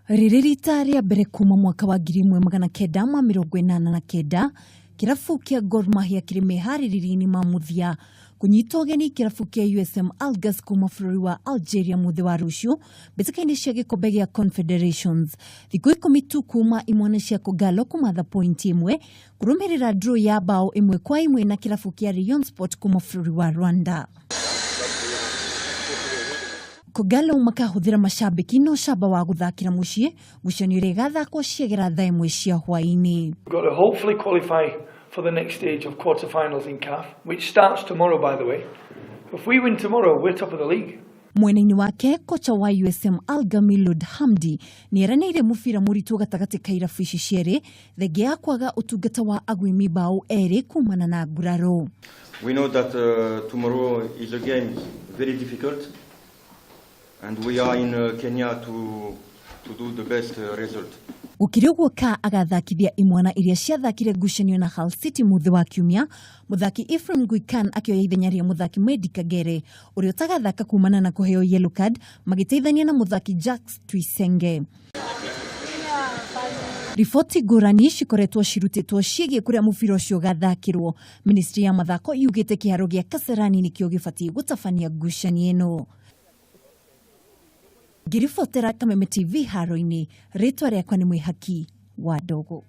Rĩrĩ rita rĩa mbere kuma mwaka wa 1989 kĩrabu kĩa Gor Mahia kĩrĩ meharĩrĩria-inĩ ma mũthia kũnyita ũgeni kĩrabu kĩa USM Algers kuma bũrũri wa Algeria mũthĩ wa rũciũ mbĩtĩka-inĩ cia gĩkombe gĩa Confederations. Thikũ 10 tu kuma imwana cia Kogalo kũmatha pointi ĩmwe kũrũmĩrĩra draw ya bao 1-1 na kĩrabu kĩa Rayon Sport kuma bũrũri wa Rwanda. Kogalo makahũthĩra macambĩki na ũcamba wa gũthakĩra mũciĩ ngucanio ĩrĩa ĩgathakwo ciagera thaa 1 cia hwaĩ-inĩ. We've got to hopefully qualify for the next stage of quarterfinals in CAF, which starts tomorrow, by the way. If we win tomorrow, we're top of the league. Mwena-inĩ wake kocha wa USM Alger Milud Hamdi nĩeranĩire mũbira mũritũ gatagatĩ ka irabu ici cierĩ thengia ya kwaga ũtungata wa agwimi bao erĩ kumana na nguraro. We know that tomorrow is a game very difficult and we are in Kenya to do the best result. Gũkĩrĩ ũguo ka agathakithia imwana iria ciathakire ngucanio na Hull City mũthĩ wa kiumia, mũthaki Ephraim Guikan akĩoya ithenya rĩa mũthaki Medi Kagere ũrĩa ũtagathaka kumana na kũheo yellow card magĩteithania na mũthaki Jacques Tuyisenge. Riboti ngũrani cikoretwo cirutĩtwo ciĩgiĩ kũrĩa mũbira ũcio ũgathakĩrwo. Ministry ya mathako yugĩte kĩharo gĩa Kasarani nĩkĩo gĩbatiĩ gũtabania ngucanio ĩno. Ngĩribotera Kameme TV haro-inĩ, rĩtwa rĩakwa nĩ Mwĩhaki wa Ndogo.